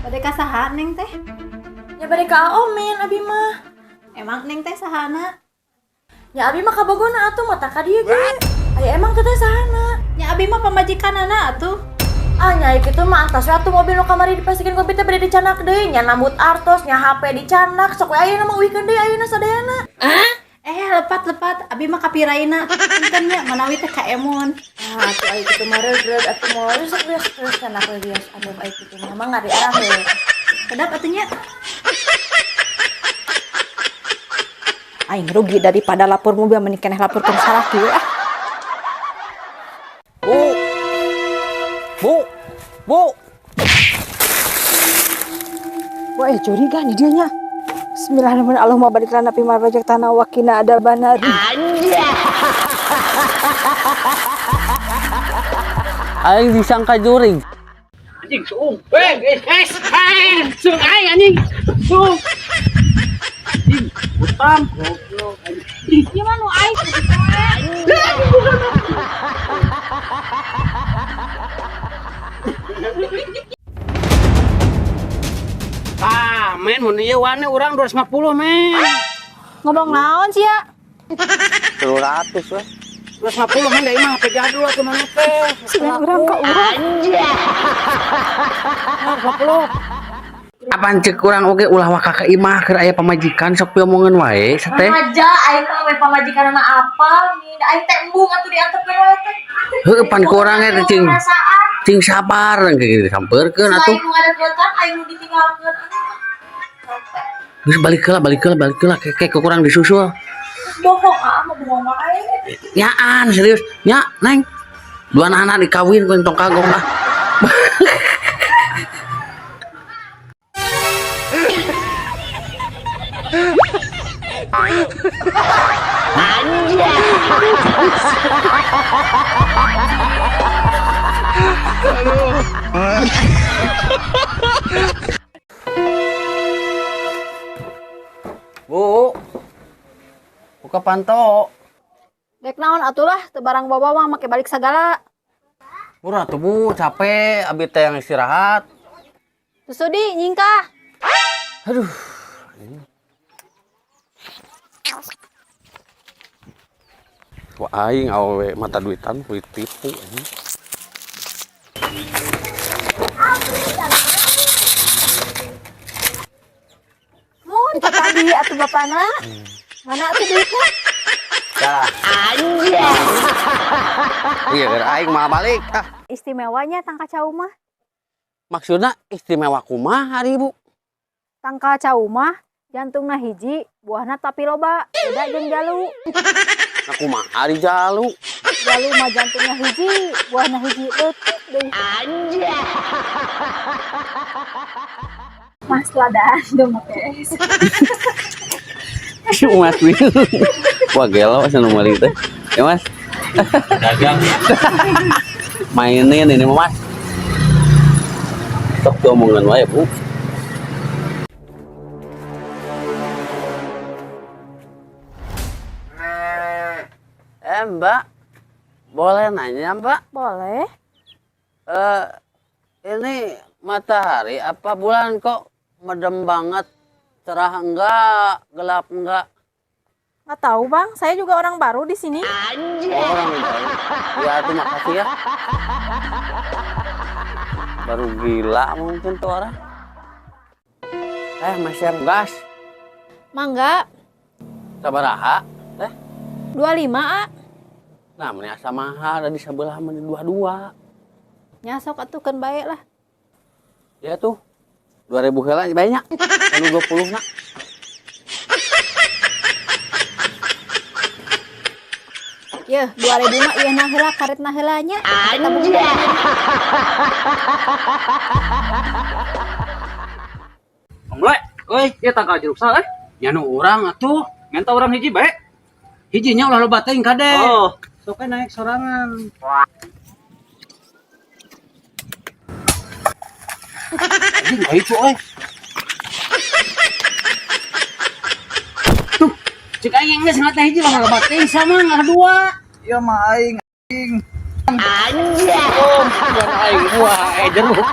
Bade ka saha Neng teh? Ya bade ka Omen abi mah. Emang Neng teh sahana? Ya abi mah kabogona atuh mata ka dieu ge. Aya emang teh sahana? Ya abi mah pamajikanana atuh. Ah nya kitu mah antos we atuh mobil nu kamari dipasikeun ku abi teh bade dicanak deui, nya nambut artos, nya HP dicanak, sok we ayeuna mah uihkeun deui ayeuna sadayana. Lepat-lepat abi mah kapiraina. Punten nya manawi teh kaemon. Ah atuh aya kitu mah reugreug atuh moal sok bias terus canak we bias atuh aya kitu mah mangga diarah we. Kedap atuh nya. Aing rugi daripada lapor mobil mending keneh laporkeun salaki we ah. Bu. Bu. Bu. Wah, curiga nih dia nya. Bismillahirrahmanirrahim. Allahumma barik lana fima razaqtana wa qina adzabannar. Aing disangka jurig. Anjing suung. Weh, es, aing, suung aing anjing. Suung. Anjing, utang goblok anjing. Ieu mah nu aing. Ah, men mun ieu wane urang 250, men. Ngomong naon sih ya? 300 weh. 250 men da imah HP jadul atuh mana teh. Sugan urang ka urang. 250. Apaan cek urang oge ulah waka ka imah keur aya pamajikan sok piomongeun wae sateh. Raja aing mah we pamajikanana apal nih, da aing teh embung atuh diantepkeun wae teh. Heueuh pan ku urang ge cing Perasaan. cing sabar kayak gitu sampeurkeun atuh. Selain nu ngadat-ngadatkan aing nu ditinggalkeun. Capek. Geus balik heula, balik heula, balik heula keke ku urang disusul. Bohong ah, mah bohong wae. Nyaan serius, nya Neng. Dua anak dikawin ku tong kagok ah. Bu, buka panto. Dek naon atuh lah, teu barang bawa mah make balik sagala. Murah tuh Bu, capek, abi teh yang istirahat. Sudi nyingkah. Aduh. Wah aing awewe mata duitan kulit tipu anjing. Mun tadi atuh bapana. Mana atuh duitna? Dah. Anjing. Iya, keur aing mah balik ah. Istimewanya tangka cau mah. Maksudna istimewa kumaha ari Bu? Tangka cau mah jantungna hiji, buahna tapi loba, beda jeung jalu. Nah kumaha ari jalu? Jalu mah jantungna hiji, buahna hiji leutik deui. Anjing. Mas ladaan dong make es. Mas bingung. Wah gelo asa nu meuli teh. Ya Mas. Dagang. Mainin ini mah Mas. Sok diomongan wae Bu. Mbak, boleh nanya Mbak? Boleh. Ini matahari apa bulan kok medem banget? Cerah enggak, gelap enggak? Nggak tahu Bang, saya juga orang baru di sini. Oh, orang baru. Ya, terima kasih ya. Baru gila mungkin tuh orang. Mas siap gas. Mangga. Sabaraha, teh? 25, A. Nah, meni asa mahal, ada di sebelah meni 22. Nya sok atuh keun bae lah. Ya tuh. 2000 heula banyak. Anu 20 nak. Yeuh, 2000 mah ieu na heula karetna heula nya. Anjing. Omle, euy, ieu tangkal jeruk sal euy. Nya nu urang atuh, menta urang hiji bae. Hijinya ulah loba teuing kade. Oh, sok we naik sorangan. Anjing bae itu euy. Tuh, cek aing geus ngata hiji lah loba teuing sama nggak dua. Iya mah aing anjing. Anjing. Oh, aing buah jeruk.